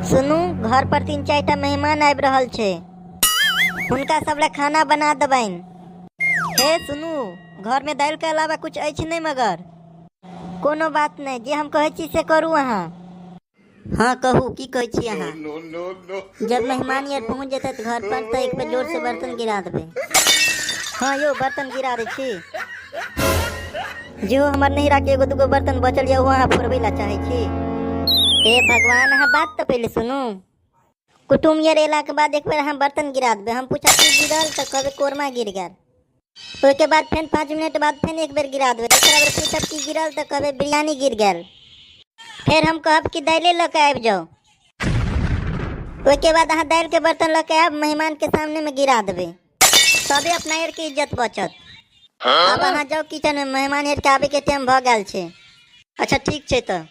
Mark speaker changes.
Speaker 1: सुनू, घर पर 3-4 टा मेहमान आबि रहल छै, हुनका सब लए खाना बना देबनि। हे सुनू, घर में दालि के अलावा कुछ अछि नहि, मगर कोनो बात नहि, जे हम कहै छी से करू अहाँ। हाँ कहू, की कहै छी अहाँ?
Speaker 2: No, no, no.
Speaker 1: जब मेहमान यार पहुँच जेतै घर पर तऽ एक बेर जोर से बर्तन गिरा देबै। हाँ यौ, बर्तन गिरा दै छी। जेहो हमर नैहरा के एगो दूगो बर्तन बचल यऽ, ओहो अहाँ फोड़बै लए चाहै छी। हे भगवान, अहाँ बात तऽ पहिले सुनू। कुटुम यार एलाके बाद एक बेर अहाँ बर्तन गिरा देबै, हम पूछब की गिरल तऽ कहबै कोरमा गिर गेल। ओहिके बाद फेर 5 मिनट बाद फेर एक बेर गिरा देबै, दोसरा बेर पूछब की गिरल तऽ कहबै बिरयानी गिर गेल। फेर हम कहब कि दालिए लऽ कऽ आबि जाउ। ओहिके बाद अहाँ दालिके बर्तन लऽ कऽ आयब, मेहमानके सामनेमे गिरा देबै, तबे अपना आरके इज्जत बचत। आब अहाँ जाउ किचनमे, मेहमान आरके आबैके टाइम भऽ गेल छै। अच्छा ठीक छै तऽ।